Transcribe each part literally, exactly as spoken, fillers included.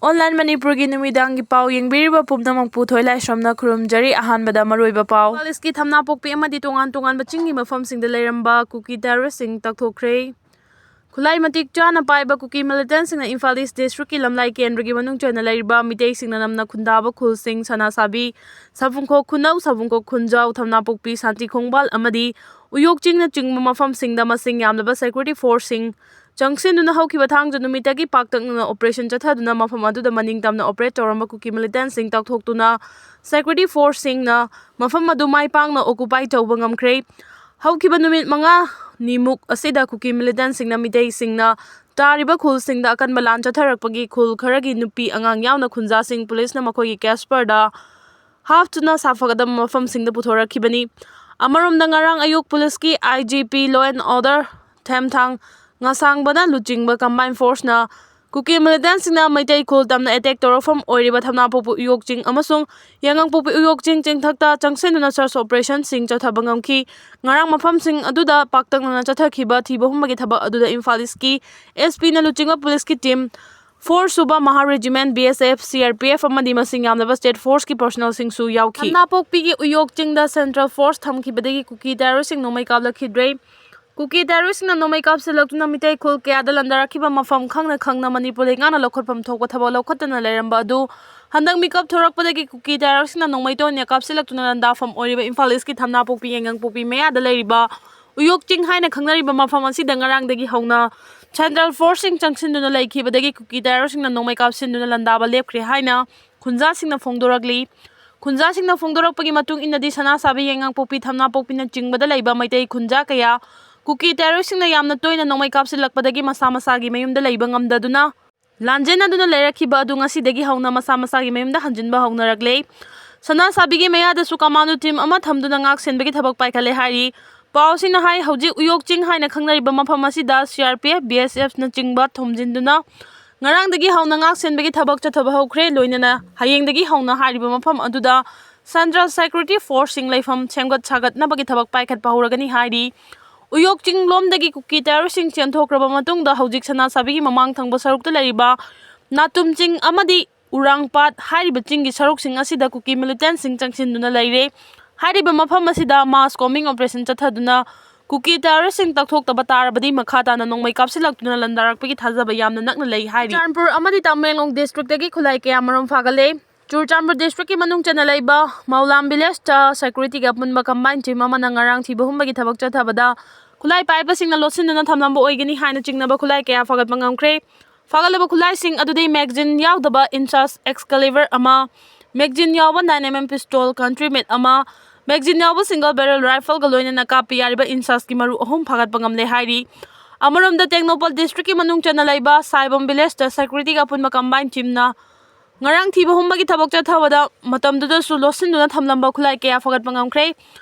Online ꯃꯅꯤꯄꯨꯔꯒꯤ ꯅꯨꯃꯤꯗꯥꯡꯒꯤ ꯄꯥꯎ ꯌꯦꯡꯕꯤꯔꯤꯕ ꯄꯨꯝꯅꯃꯛꯄꯨ ꯊꯣꯏꯂꯥꯏꯁ꯭ꯔꯝꯅ ꯈꯨꯔꯨꯝꯖꯔꯤ꯫ ꯑꯍꯥꯟꯕꯗ ꯃꯔꯨꯑꯣꯏꯕ ꯄꯥꯎ꯫ ꯏꯝꯐꯥꯜ ꯏꯁꯀꯤ ꯊꯝꯅꯥꯄꯣꯛꯄꯤ ꯑꯃꯗꯤ ꯇꯣꯉꯥꯟ ꯇꯣꯉꯥꯟꯕ ꯆꯤꯡꯒꯤ ꯃꯐꯝꯁꯤꯡꯗ ꯂꯩꯔꯝꯕ ꯀꯨꯀꯤ ꯇꯦꯔꯣꯔꯤꯁ꯭ꯇꯁꯤꯡ ꯇꯛꯊꯣꯛꯈ꯭ꯔꯦ꯫ ꯈꯨꯠꯂꯥꯏ ꯃꯇꯤꯛ ꯆꯥꯅ ꯄꯥꯏꯕ ꯀꯨꯀꯤ ꯃꯤꯂꯤꯇꯦꯟꯠꯁꯤꯡꯅ ꯏꯝꯐꯥꯜ ꯏꯁ꯭ꯠ ꯗꯤꯁꯇ꯭ꯔꯤꯛꯀꯤ ꯂꯝꯂꯥꯏ ꯀꯦꯟꯗ꯭ꯔꯒꯤ ꯃꯅꯨꯡ ꯆꯟꯅ ꯂꯩꯔꯤꯕ ꯃꯤꯇꯩꯁꯤꯡꯅ ꯅꯝꯅ ꯈꯨꯟꯗꯥꯕ ꯈꯨꯜꯁꯤꯡ ꯁꯅꯥꯁꯥꯕꯤ, ꯁꯥꯕꯨꯡꯈꯣꯛ ꯈꯨꯅꯧ, ꯁꯥꯕꯨꯡꯈꯣꯛ ꯈꯨꯟꯖꯥꯎ, ꯊꯝꯅꯥꯄꯣꯛꯄꯤ, ꯁꯥꯟꯇꯤ ꯈꯣꯡꯕꯥꯜ ꯑꯃꯗꯤ ꯎꯌꯣꯛ ꯆꯤꯡꯅꯆꯤꯡꯕ ꯃꯐꯝꯁꯤꯡꯗ ꯃꯁꯤꯡ ꯌꯥꯝꯂꯕ ꯁꯦꯀ꯭ꯌꯨꯔꯤꯇꯤ ꯐꯣꯔꯁꯁꯤꯡ ꯆꯪꯁꯤꯟꯗꯨꯅ ꯍꯧꯈꯤꯕ ꯊꯥꯡꯖ ꯅꯨꯃꯤꯠꯇꯒꯤ ꯄꯥꯛꯇꯛꯅꯅ ꯑꯣꯄꯔꯦꯁꯟ ꯆꯠꯊꯗꯨꯅ ꯃꯐꯝ ꯑꯗꯨꯗ ꯃꯅꯤꯡ ꯇꯝꯅ ꯑꯣꯄꯔꯦꯠ ꯇꯧꯔꯝꯕ ꯀꯨꯀꯤ ꯃꯤꯂꯤꯇꯦꯟꯠꯁꯤꯡ ꯇꯛꯊꯣꯛꯇꯨꯅ ꯁꯦꯀ꯭ꯌꯨꯔꯤꯇꯤ ꯐꯣꯔꯁꯁꯤꯡꯅ ꯃꯐꯝ ꯑꯗꯨ ꯃꯥꯏ ꯄꯥꯛꯅ ꯑꯣꯀꯨꯄꯥꯏ ꯇꯧꯕ ꯉꯝꯈ꯭ꯔꯦ꯫ ꯍꯧꯈꯤꯕ ꯅꯨꯃꯤꯠ ꯃꯉꯥꯅꯤꯃꯨꯛ ꯑꯁꯤꯗ ꯀꯨꯀꯤ ꯃꯤꯂꯤꯇꯦꯟꯠꯁꯤꯡꯅ ꯃꯤꯇꯩꯁꯤꯡꯅ ꯇꯥꯔꯤꯕ ꯈꯨꯜꯁꯤꯡꯗ ꯑꯀꯟꯕ ꯂꯥꯟ ꯆꯠꯊꯔꯛꯄꯒꯤ ꯈꯨꯜ ꯈꯔꯒꯤ ꯅꯨꯄꯤ ꯑꯉꯥꯡ ꯌꯥꯎꯅ ꯈꯨꯟꯖꯥꯁꯤꯡ ꯄꯨꯂꯤꯁꯅ ꯃꯈꯣꯏꯒꯤ ꯀꯦꯁꯄꯔꯗ ꯍꯥꯞꯇꯨꯅ ꯁꯥꯐꯒꯗꯕ ꯃꯐꯝꯁꯤꯡꯗ ꯄꯨꯊꯣꯔꯛꯈꯤꯕꯅꯤ꯫ ꯑꯃꯔꯣꯝꯗ ꯉꯔꯥꯡ ꯑꯌꯨꯛ ꯄꯨꯂꯤꯁꯀꯤ I G P, law and order ꯊꯦꯝꯊꯥꯡ ꯉꯥꯁꯥꯡꯕꯅ ꯂꯨꯆꯤꯡꯕ ꯀꯝꯕꯥꯏꯟ ꯐꯣꯔꯁꯅ ꯀꯨꯀꯤ ꯃꯤꯂꯤꯇꯦꯟꯠꯁꯤꯡꯅ ꯃꯩꯇꯩ ꯈꯨꯜ ꯇꯝꯅ ꯑꯦꯇꯦꯛ ꯇꯧꯔꯛꯐꯝ ꯑꯣꯏꯔꯤꯕ ꯊꯝꯅꯥꯄꯣꯛꯄꯤ ꯎꯌꯣꯛ ꯆꯤꯡ ꯑꯃꯁꯨꯡ ꯌꯥꯉꯥꯡꯄꯣꯛꯄꯤ ꯎꯌꯣꯛ ꯆꯤꯡ ꯆꯤꯡꯊꯛꯇ ꯆꯪꯁꯤꯟꯗꯨꯅ ꯁꯔꯆ ꯑꯣꯄꯔꯦꯁꯟꯁꯤꯡ ꯆꯠꯊꯕ ꯉꯝꯈꯤ꯫ ꯉꯔꯥꯡ ꯃꯐꯝꯁꯤꯡ ꯑꯗꯨꯗ ꯄꯥꯛꯇꯛꯅꯅ ꯆꯠꯊꯈꯤꯕ ꯊꯤꯕ ꯍꯨꯝꯕꯒꯤ ꯊꯕꯛ ꯑꯗꯨꯗ ꯏꯝꯐꯥꯜ ꯏꯁ꯭ꯠꯀꯤ ꯑꯦꯁ ꯄꯤꯅ ꯂꯨꯆꯤꯡꯕ ꯄꯨꯂꯤꯁꯀꯤ ꯇꯤꯝ, ꯐꯣꯔ ꯁꯨꯕ ꯃꯍꯥ regiment, B S F, C R P F ꯑꯃꯗꯤ ꯃꯁꯤꯡ ꯌꯥꯝꯂꯕ ꯁ꯭ꯇꯦꯠ ꯐꯣꯔꯁꯀꯤ ꯄꯔꯁꯣꯅꯦꯜꯁꯤꯡꯁꯨ ꯌꯥꯎꯈꯤ꯫ ꯊꯝꯅꯥꯄꯣꯛꯄꯤꯒꯤ ꯎꯌꯣꯛ ꯆꯤꯡꯗ ꯁꯦꯟꯇ꯭ꯔꯦꯜ ꯐꯣꯔꯁ ꯊꯝꯈꯤꯕꯗꯒꯤ ꯀꯨꯀꯤ ꯇꯦꯔꯣꯔꯤꯁ꯭ꯠꯁꯤꯡ ꯅꯣꯡꯃꯩ ꯀꯥꯞꯂꯛꯈꯤꯗ꯭ꯔꯦ꯫ ꯀꯨꯀꯤ ꯇꯦꯔꯣꯔꯤꯁ꯭ꯠꯁꯤꯡꯅ ꯅꯣꯡꯃꯩ ꯀꯥꯞꯁꯤꯜꯂꯛꯇꯨꯅ ꯃꯤꯇꯩ ꯈꯨꯜ ꯀꯌꯥꯗ ꯂꯥꯟꯗꯥꯔꯛꯈꯤꯕ ꯃꯐꯝ ꯈꯪꯅ ꯈꯪꯅ ꯃꯅꯤꯄꯨꯔ ꯂꯩꯉꯥꯛꯅ ꯂꯧꯈꯠꯐꯝ ꯊꯣꯛꯄ ꯊꯕꯛ ꯂꯧꯈꯠꯇꯅ ꯂꯩꯔꯝꯕ ꯑꯗꯨ ꯍꯟꯗꯛ ꯃꯤꯀꯞ ꯊꯣꯔꯛꯄꯗꯒꯤ ꯀꯨꯀꯤ ꯇꯦꯔꯣꯔꯤꯁ꯭ꯠꯁꯤꯡꯅ ꯅꯣꯡꯃꯩ ꯇꯣꯏꯅ ꯀꯥꯞꯁꯤꯜꯂꯛꯇꯨꯅ ꯂꯥꯟꯗꯥꯐꯝ ꯑꯣꯏꯔꯤꯕ ꯏꯝꯐꯥꯜ ꯏꯁ꯭ꯠꯀꯤ ꯊꯝꯅꯥꯄꯣꯛꯄꯤ, ꯌꯥꯉꯥꯡꯄꯣꯛꯄꯤ ꯃꯌꯥꯗ ꯂꯩꯔꯤꯕ ꯎꯌꯣꯛ ꯆꯤꯡ ꯍꯥꯏꯅ ꯈꯪꯅꯔꯤꯕ ꯃꯐꯝ ꯑꯁꯤꯗ ꯉꯔꯥꯡꯗꯒꯤ ꯍꯧꯅ ꯁꯦꯟꯇ꯭ꯔꯦꯜ ꯐꯣꯔꯁꯁꯤꯡ ꯆꯪꯁꯤꯟꯗꯨꯅ ꯂꯩꯈꯤꯕꯗꯒꯤ ꯀꯨꯀꯤ ꯇꯦꯔꯣꯔꯤꯁ꯭ꯠꯁꯤꯡꯅ ꯅꯣꯡꯃꯩ ꯀꯥꯞꯁꯤꯟꯗꯨꯅ ꯂꯥꯟꯗꯥꯕ ꯂꯦꯞꯈ꯭ꯔꯦ ꯍꯥꯏꯅ ꯈꯨꯟꯖꯥꯁꯤꯡꯅ ꯐꯣꯡꯗꯣꯔꯛꯂꯤ꯫ ꯈꯨꯟꯖꯥꯁꯤꯡꯅ ꯐꯣꯡꯗꯣꯔꯛꯄꯒꯤ ꯃꯇꯨꯡ ꯏꯟꯅꯗꯤ ꯁꯅꯥꯁꯥꯕꯤ, ꯌꯥꯉꯥꯡꯄꯣꯛꯄꯤ, ꯊꯝꯅꯥꯄꯣꯛꯄꯤꯅꯆꯤꯡꯕꯗ ꯂꯩꯕ ꯃꯩꯇꯩ ꯈꯨꯟꯖꯥ ꯀꯌꯥ ꯀꯨꯀꯤ ꯇꯦꯔꯣꯔꯤꯁ꯭ꯠꯁꯤꯡꯅ ꯌꯥꯝꯅ ꯇꯣꯏꯅ ꯅꯣꯡꯃꯩ ꯀꯥꯞꯁꯤꯜꯂꯛꯄꯗꯒꯤ ꯃꯁꯥ ꯃꯁꯥꯒꯤ ꯃꯌꯨꯝꯗ ꯂꯩꯕ ꯉꯝꯗꯗꯨꯅ ꯂꯥꯟꯖꯦꯟꯅꯗꯨꯅ ꯂꯩꯔꯛꯈꯤꯕ ꯑꯗꯨ ꯉꯁꯤꯗꯒꯤ ꯍꯧꯅ ꯃꯁꯥ ꯃꯁꯥꯒꯤ ꯃꯌꯨꯝꯗ ꯍꯟꯖꯤꯟꯕ ꯍꯧꯅꯔꯛꯂꯦ꯫ ꯁꯅꯥꯁꯥꯕꯤꯒꯤ ꯃꯌꯥꯗꯁꯨ ꯀꯃꯥꯟꯗꯣ ꯇꯤꯝ ꯑꯃ ꯊꯝꯗꯨꯅ ꯉꯥꯛ ꯁꯦꯟꯕꯒꯤ ꯊꯕꯛ ꯄꯥꯏꯈꯠꯂꯦ ꯍꯥꯏꯔꯤ꯫ ꯄꯥꯎꯁꯤꯡꯅ ꯍꯥꯏ, ꯍꯧꯖꯤꯛ ꯎꯌꯣꯛ ꯆꯤꯡ ꯍꯥꯏꯅ ꯈꯪꯅꯔꯤꯕ ꯃꯐꯝ ꯑꯁꯤꯗ C R P F, B S ꯑꯦꯐꯅꯆꯤꯡꯕ ꯊꯣꯝꯖꯤꯟꯗꯨꯅ ꯉꯔꯥꯡꯗꯒꯤ ꯍꯧꯅ ꯉꯥꯛ ꯁꯦꯟꯕꯒꯤ ꯊꯕꯛ ꯆꯠꯊꯕ ꯍꯧꯈ꯭ꯔꯦ꯫ ꯂꯣꯏꯅꯅ ꯍꯌꯦꯡꯗꯒꯤ ꯍꯧꯅ ꯍꯥꯏꯔꯤꯕ ꯃꯐꯝ ꯑꯗꯨꯗ ꯁꯦꯟꯇ꯭ꯔꯦꯜ ꯁꯦꯀ꯭ꯌꯨꯔꯤꯇꯤ ꯐꯣꯔꯁꯁꯤꯡ ꯂꯩꯐꯝ ꯁꯦꯝꯒꯠ ꯁꯥꯒꯠꯅꯕꯒꯤ ꯊꯕꯛ ꯄꯥꯏꯈꯠꯄ ꯍꯧꯔꯒꯅꯤ ꯍꯥꯏꯔꯤ꯫ ꯎꯌꯣꯛ ꯆꯤꯡꯂꯣꯝꯗꯒꯤ ꯀꯨꯀꯤ ꯇꯦꯔꯣꯔꯤꯁ꯭ꯠꯁꯤꯡ ꯆꯦꯟꯊꯣꯛꯈ꯭ꯔꯕ ꯃꯇꯨꯡꯗ ꯍꯧꯖꯤꯛ ꯁꯅꯥꯁꯥꯕꯤꯒꯤ ꯃꯃꯥꯡ ꯊꯪꯕ ꯁꯔꯨꯛꯇ ꯂꯩꯔꯤꯕ ꯅꯥꯇꯨꯝ ꯆꯤꯡ ꯑꯃꯗꯤ ꯎꯔꯥꯡꯄꯥꯠ ꯍꯥꯏꯔꯤꯕ ꯆꯤꯡꯒꯤ ꯁꯔꯨꯛꯁꯤꯡ ꯑꯁꯤꯗ ꯀꯨꯀꯤ militantꯁꯤꯡ ꯆꯪꯁꯤꯟꯗꯨꯅ ꯂꯩꯔꯦ꯫ ꯍꯥꯏꯔꯤꯕ ꯃꯐꯝ ꯑꯁꯤꯗ mass combing operation ꯆꯠꯊꯗꯨꯅ ꯀꯨꯀꯤ terroristꯁꯤꯡ ꯇꯛꯊꯣꯛꯇꯕ ꯇꯥꯔꯕꯗꯤ ꯃꯈꯥ ꯇꯥꯅ ꯅꯣꯡꯃꯩ ꯀꯥꯞꯁꯤꯜꯂꯛꯇꯨꯅ ꯂꯥꯟꯗꯥꯔꯛꯄꯒꯤ ꯊꯥꯖꯕ ꯌꯥꯝꯅ ꯅꯛꯅ ꯂꯩ ꯍꯥꯏꯔꯤ꯫ ꯆꯨꯔꯆꯥꯟꯄꯨꯔ ꯑꯃꯗꯤ ꯇꯃꯦꯡꯂꯣꯡ districtꯇꯒꯤ ꯈꯨꯠꯂꯥꯏ ꯀꯌꯥ ꯃꯔꯨꯝ ꯐꯥꯒꯠꯂꯦ꯫ ꯆꯨꯔꯆꯥꯟꯄꯨꯔ districtꯀꯤ ꯃꯅꯨꯡ ꯆꯟꯅ ꯂꯩꯕ ꯃꯧꯂꯥꯝ villageꯇ securityꯒꯤ ꯑꯄꯨꯟꯕ combined team ꯑꯃꯅ ꯉꯔꯥꯡ ꯊꯤꯕ ꯍꯨꯝꯕꯒꯤ ꯊꯕꯛ ꯆꯠꯊꯕꯗ ꯈꯨꯠꯂꯥꯏ ꯄꯥꯏꯕꯁꯤꯡꯅ ꯂꯣꯠꯁꯤꯟꯗꯨꯅ ꯊꯝꯂꯝꯕ ꯑꯣꯏꯒꯅꯤ ꯍꯥꯏꯅ ꯆꯤꯡꯅꯕ ꯈꯨꯠꯂꯥꯏ ꯀꯌꯥ ꯐꯥꯒꯠꯄ ꯉꯝꯈ꯭ꯔꯦ꯫ ꯐꯥꯒꯠꯂꯕ ꯈꯨꯠꯂꯥꯏꯁꯤꯡ ꯑꯗꯨꯗꯤ magazine ꯌꯥꯎꯗꯕ INSAS Excalibur ꯑꯃ, magazine ꯌꯥꯎꯕ nine MM pistol Country Made ꯑꯃ, magazine ꯌꯥꯎꯕ single barrel rifleꯒ ꯂꯣꯏꯅꯅ ꯀꯥꯞꯄ ꯌꯥꯔꯤꯕ INSASꯀꯤ ꯃꯔꯨ ꯑꯍꯨꯝ ꯐꯥꯒꯠꯄ ꯉꯝꯂꯦ ꯍꯥꯏꯔꯤ꯫ ꯑꯃꯔꯣꯝꯗ ꯇꯦꯡꯅꯧꯄꯜ districtꯀꯤ ꯃꯅꯨꯡ ꯆꯟꯅ ꯂꯩꯕ ꯁꯥꯏꯕꯝ villageꯇ securityꯒꯤ ꯑꯄꯨꯟꯕ combined teamꯅ ꯉꯔꯥꯡ ꯊꯤꯕ ꯍꯨꯝꯕꯒꯤ ꯊꯕꯛ ꯆꯠꯊꯕꯗ ꯃꯇꯝꯗꯨꯗꯁꯨ ꯂꯣꯠꯁꯤꯟꯗꯨꯅ ꯊꯝꯂꯝꯕ ꯈꯨꯠꯂꯥꯏ ꯀꯌꯥ ꯐꯥꯒꯠꯄ ꯉꯝꯈ꯭ꯔꯦ꯫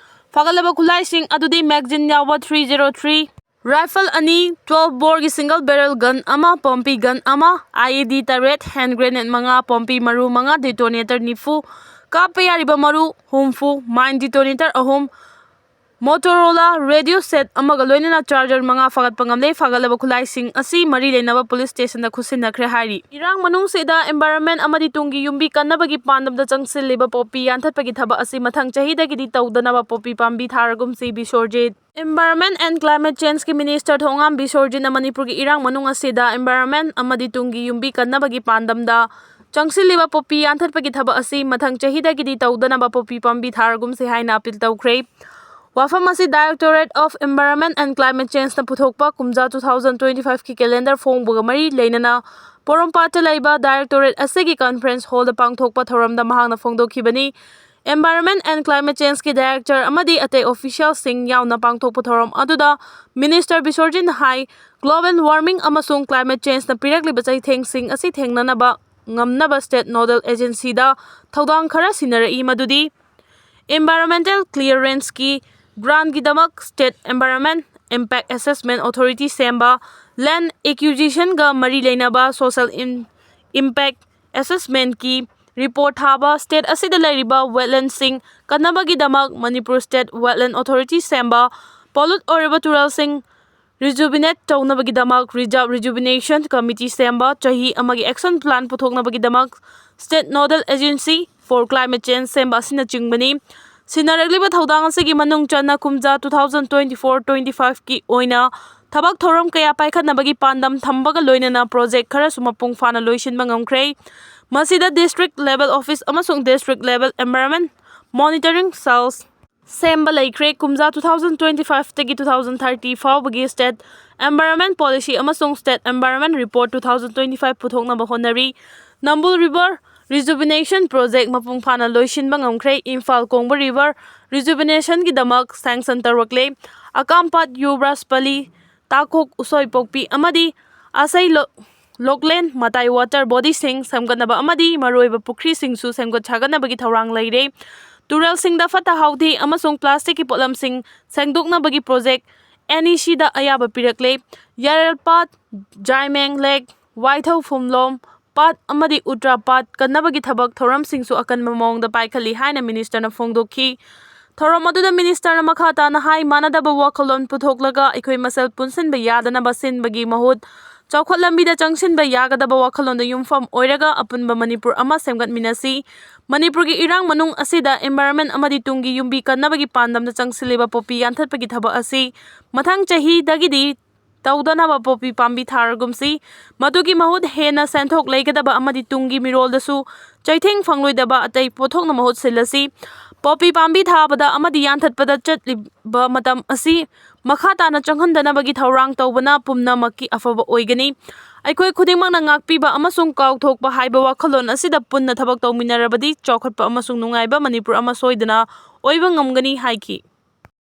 ꯐꯥꯒꯠꯂꯕ ꯈꯨꯠꯂꯥꯏꯁꯤꯡ ꯑꯗꯨꯗꯤ magazine ꯌꯥꯎꯕ three zero three, rifle ꯑꯅꯤ, twelve boreꯒꯤ single barrel gun ꯑꯃ, ꯄꯣꯝꯄꯤ gun ꯑꯃ, IED ꯇꯔꯦꯠ, hand grenade ꯃꯉꯥ, ꯄꯣꯝꯄꯤ ꯃꯔꯨ ꯃꯉꯥ, detonator ꯅꯤꯐꯨ, ꯀꯥꯞꯄ ꯌꯥꯔꯤꯕ ꯃꯔꯨ ꯍꯨꯝꯐꯨ, mine detonator ꯑꯍꯨꯝ, Motorola radio set ꯑꯃꯒ ꯂꯣꯏꯅꯅ charger ꯃꯉꯥ ꯐꯥꯒꯠꯄ ꯉꯝꯂꯦ꯫ ꯐꯥꯒꯠꯂꯕ ꯈꯨꯠꯂꯥꯏꯁꯤꯡ ꯑꯁꯤ ꯃꯔꯤ ꯂꯩꯅꯕ police stationꯗ ꯈꯨꯠꯁꯤꯟꯅꯈ꯭ꯔꯦ ꯍꯥꯏꯔꯤ꯫ ꯏꯔꯥꯡ ꯃꯅꯨꯡꯁꯤꯗ environment ꯑꯃꯗꯤ ꯇꯨꯡꯒꯤ ꯌꯨꯝꯕꯤ ꯀꯟꯅꯕꯒꯤ ꯄꯥꯟꯗꯝꯗ ꯆꯪꯁꯤꯜꯂꯤꯕ ꯄꯣꯄꯤ ꯌꯥꯟꯊꯠꯄꯒꯤ ꯊꯕꯛ ꯑꯁꯤ ꯃꯊꯪ ꯆꯍꯤꯗꯒꯤꯗꯤ ꯇꯧꯗꯅꯕ ꯄꯣꯄꯤ ꯄꯥꯝꯕꯤ ꯊꯥꯔꯒꯨꯝꯁꯤ, Bisorjit. Environment and Climate Changeꯀꯤ minister ꯊꯣꯉꯥꯝ ꯕꯤꯁꯣꯔꯖꯤꯠꯅ ꯃꯅꯤꯄꯨꯔꯒꯤ ꯏꯔꯥꯡ ꯃꯅꯨꯡ ꯑꯁꯤꯗ environment ꯑꯃꯗꯤ ꯇꯨꯡꯒꯤ ꯌꯨꯝꯕꯤ ꯀꯟꯅꯕꯒꯤ ꯄꯥꯟꯗꯝꯗ ꯆꯪꯁꯤꯜꯂꯤꯕ ꯄꯣꯄꯤ ꯌꯥꯟꯊꯠꯄꯒꯤ ꯊꯕꯛ ꯑꯁꯤ ꯃꯊꯪ ꯆꯍꯤꯗꯒꯤꯗꯤ ꯇꯧꯗꯅꯕ ꯄꯣꯄꯤ ꯄꯥꯝꯕꯤ ꯊꯥꯔꯒꯨꯝꯁꯤ ꯍꯥꯏꯅ appeal ꯇꯧꯈ꯭ꯔꯦ꯫ ꯋꯥꯐꯝ ꯑꯁꯤ Directorate of Environment and Climate Changeꯅ ꯄꯨꯊꯣꯛꯄ ꯀꯨꯝꯖꯥ two thousand twenty fiveꯀꯤ calendar ꯐꯣꯡꯕꯒ ꯃꯔꯤ ꯂꯩꯅꯅ ꯄꯣꯔꯣꯝꯄꯥꯠꯇ ꯂꯩꯕ directorate ꯑꯁꯤꯒꯤ conference hallꯗ ꯄꯥꯡꯊꯣꯛꯄ ꯊꯧꯔꯝꯗ ꯃꯍꯥꯛꯅ ꯐꯣꯡꯗꯣꯛꯈꯤꯕꯅꯤ꯫ Environment and Climate Changeꯀꯤ director ꯑꯃꯗꯤ ꯑꯇꯩ officialꯁꯤꯡ ꯌꯥꯎꯅ ꯄꯥꯡꯊꯣꯛꯄ ꯊꯧꯔꯝ ꯑꯗꯨꯗ minister ꯕꯤꯁꯣꯔꯖꯤꯠꯅ ꯍꯥꯏ, global warming ꯑꯃꯁꯨꯡ climate changeꯅ ꯄꯤꯔꯛꯂꯤꯕ ꯆꯩꯊꯦꯡꯁꯤꯡ ꯑꯁꯤ ꯊꯦꯡꯅꯅꯕ ꯉꯝꯅꯕ state nodal agencyꯗ ꯊꯧꯗꯥꯡ ꯈꯔ ꯁꯤꯟꯅꯔꯛꯏ, ꯃꯗꯨꯗꯤ environmental clearanceꯀꯤ grantꯀꯤꯗꯃꯛ state environment impact assessment authority ꯁꯦꯝꯕ, land acquisitionꯒ ꯃꯔꯤ ꯂꯩꯅꯕ social im-, impact assessmentꯀꯤ report ꯊꯥꯕ, state ꯑꯁꯤꯗ ꯂꯩꯔꯤꯕ wetlandꯁꯤꯡ ꯀꯟꯅꯕꯒꯤꯗꯃꯛ ꯃꯅꯤꯄꯨꯔ state wetland authority ꯁꯦꯝꯕ, pollute ꯑꯣꯏꯔꯕ ꯇꯨꯔꯦꯜꯁꯤꯡ rejuvenate ꯇꯧꯅꯕꯒꯤꯗꯃꯛ reserve rejuvenation committee ꯁꯦꯝꯕ, ꯆꯍꯤ ꯑꯃꯒꯤ action plan ꯄꯨꯊꯣꯛꯅꯕꯒꯤꯗꯃꯛ state nodal agency for climate change ꯁꯦꯝꯕ ꯑꯁꯤꯅꯆꯤꯡꯕꯅꯤ꯫ ꯁꯤꯟꯅꯔꯛꯂꯤꯕ ꯊꯧꯗꯥꯡ ꯑꯁꯤꯒꯤ ꯃꯅꯨꯡ ꯆꯟꯅ ꯀꯨꯝꯖꯥ two thousand twenty-four twenty-five ꯀꯤ ꯑꯣꯏꯅ ꯊꯕꯛ ꯊꯧꯔꯝ ꯀꯌꯥ ꯄꯥꯏꯈꯠꯅꯕꯒꯤ ꯄꯥꯟꯗꯝ ꯊꯝꯕꯒ ꯂꯣꯏꯅꯅ project ꯈꯔꯁꯨ ꯃꯄꯨꯡ ꯐꯥꯅ ꯂꯣꯏꯁꯤꯟꯕ ꯉꯝꯈ꯭ꯔꯦ꯫ ꯃꯁꯤꯗ district level office ꯑꯃꯁꯨꯡ district level environment monitoring cells ꯁꯦꯝꯕ ꯂꯩꯈ꯭ꯔꯦ꯫ ꯀꯨꯝꯖꯥ two thousand twenty-five ꯇꯒꯤ two thousand thirty ꯐꯥꯎꯕꯒꯤ state environment policy ꯑꯃꯁꯨꯡ state environment report two thousand twenty-five ꯄꯨꯊꯣꯛꯅꯕ ꯍꯣꯠꯅꯔꯤ꯫ ꯅꯝꯕꯨꯜ river rejuvenation project ꯃꯄꯨꯡ ꯐꯥꯅ ꯂꯣꯏꯁꯤꯟꯕ ꯉꯝꯈ꯭ꯔꯦ꯫ Imphal ꯀꯣꯡꯕ river rejuvenation ꯒꯤꯗꯃꯛ sanction ꯇꯧꯔꯛꯂꯦ꯫ ꯑꯀꯥꯝꯄꯥꯠ, ꯌꯨꯕ꯭ꯔꯥꯖꯄꯂꯤ, ꯇꯥꯀꯣꯛ, ꯎꯁꯣꯏꯄꯣꯛꯄꯤ ꯑꯃꯗꯤ ꯑꯁꯩ ꯂꯣ-, ꯂꯣꯛꯂꯦꯟ ꯃꯇꯥꯏ water body ꯁꯤꯡ ꯁꯦꯝꯒꯠꯅꯕ ꯑꯃꯗꯤ ꯃꯔꯨꯑꯣꯏꯕ ꯄꯨꯈ꯭ꯔꯤꯁꯤꯡꯁꯨ ꯁꯦꯝꯒꯠ ꯁꯥꯒꯠꯅꯕꯒꯤ ꯊꯧꯔꯥꯡ ꯂꯩꯔꯦ꯫ ꯇꯨꯔꯦꯜꯁꯤꯡꯗ ꯐꯠꯇ ꯍꯥꯎꯊꯤ ꯑꯃꯁꯨꯡ plastic ꯀꯤ ꯄꯣꯠꯂꯝꯁꯤꯡ ꯁꯦꯡꯗꯣꯛꯅꯕꯒꯤ project N E C ꯗ ꯑꯌꯥꯕ ꯄꯤꯔꯛꯂꯦ꯫ ꯌꯥꯔꯦꯜꯄꯥꯠ, ꯖꯥꯏꯃꯦꯡ lake, ꯋꯥꯏꯊꯧ ꯐꯨꯝꯂꯣꯝ ꯄꯥꯠ ꯑꯃꯗꯤ ꯎꯇ꯭ꯔꯥ ꯄꯥꯠ ꯀꯟꯅꯕꯒꯤ ꯊꯕꯛ ꯊꯧꯔꯝꯁꯤꯡꯁꯨ ꯑꯀꯟꯕ ꯃꯑꯣꯡꯗ ꯄꯥꯏꯈꯠꯂꯤ ꯍꯥꯏꯅ minister ꯅ ꯐꯣꯡꯗꯣꯛꯈꯤ꯫ ꯊꯧꯔꯝ ꯑꯗꯨꯗ minister ꯅ ꯃꯈꯥ ꯇꯥꯅ ꯍꯥꯏ, ꯃꯥꯟꯅꯗꯕ ꯋꯥꯈꯜꯂꯣꯟ ꯄꯨꯊꯣꯛꯂꯒ ꯑꯩꯈꯣꯏ ꯃꯁꯦꯜ ꯄꯨꯟꯁꯤꯟꯕ ꯌꯥꯗꯅꯕ ꯁꯤꯟꯕꯒꯤ ꯃꯍꯨꯠ ꯆꯥꯎꯈꯠ ꯂꯝꯕꯤꯗ ꯆꯪꯁꯤꯟꯕ ꯌꯥꯒꯗꯕ ꯋꯥꯈꯜꯂꯣꯟꯗ ꯌꯨꯝꯐꯝ ꯑꯣꯏꯔꯒ ꯑꯄꯨꯟꯕ ꯃꯅꯤꯄꯨꯔ ꯑꯃ ꯁꯦꯝꯒꯠꯃꯤꯟꯅꯁꯤ꯫ ꯃꯅꯤꯄꯨꯔꯒꯤ ꯏꯔꯥꯡ ꯃꯅꯨꯡ ꯑꯁꯤꯗ environment ꯑꯃꯗꯤ ꯇꯨꯡꯒꯤ ꯌꯨꯝꯕꯤ ꯀꯟꯅꯕꯒꯤ ꯄꯥꯟꯗꯝꯗ ꯆꯪꯁꯤꯜꯂꯤꯕ ꯄꯣꯄꯤ ꯌꯥꯟꯊꯠꯄꯒꯤ ꯊꯕꯛ ꯑꯁꯤ ꯃꯊꯪ ꯆꯍꯤꯗꯒꯤꯗꯤ ꯇꯧꯗꯅꯕ ꯄꯣꯄꯤ ꯄꯥꯝꯕꯤ ꯊꯥꯔꯒꯨꯝꯁꯤ꯫ ꯃꯗꯨꯒꯤ ꯃꯍꯨꯠ ꯍꯦꯟꯅ ꯁꯦꯟꯊꯣꯛ ꯂꯩꯒꯗꯕ ꯑꯃꯗꯤ ꯇꯨꯡꯒꯤ ꯃꯤꯔꯣꯜꯗꯁꯨ ꯆꯩꯊꯦꯡ ꯐꯪꯂꯣꯏꯗꯕ ꯑꯇꯩ ꯄꯣꯠꯊꯣꯛꯅ ꯃꯍꯨꯠ ꯁꯤꯜꯂꯁꯤ꯫ ꯄꯣꯄꯤ ꯄꯥꯝꯕꯤ ꯊꯥꯕꯗ ꯑꯃꯗꯤ ꯌꯥꯟꯊꯠꯄꯗ ꯆꯠꯂꯤꯕ ꯃꯇꯝ ꯑꯁꯤ ꯃꯈꯥ ꯇꯥꯅ ꯆꯪꯍꯟꯗꯅꯕꯒꯤ ꯊꯧꯔꯥꯡ ꯇꯧꯕꯅ ꯄꯨꯝꯅꯃꯛꯀꯤ ꯑꯐꯕ ꯑꯣꯏꯒꯅꯤ꯫ ꯑꯩꯈꯣꯏ ꯈꯨꯗꯤꯡꯃꯛꯅ ꯉꯥꯛꯄꯤꯕ ꯑꯃꯁꯨꯡ ꯀꯥꯎꯊꯣꯛꯄ ꯍꯥꯏꯕ ꯋꯥꯈꯜꯂꯣꯟ ꯑꯁꯤꯗ ꯄꯨꯟꯅ ꯊꯕꯛ ꯇꯧꯃꯤꯟꯅꯔꯕꯗꯤ ꯆꯥꯎꯈꯠꯄ ꯑꯃꯁꯨꯡ ꯅꯨꯡꯉꯥꯏꯕ ꯃꯅꯤꯄꯨꯔ ꯑꯃ ꯁꯣꯏꯗꯅ ꯑꯣꯏꯕ ꯉꯝꯒꯅꯤ ꯍꯥꯏꯈꯤ꯫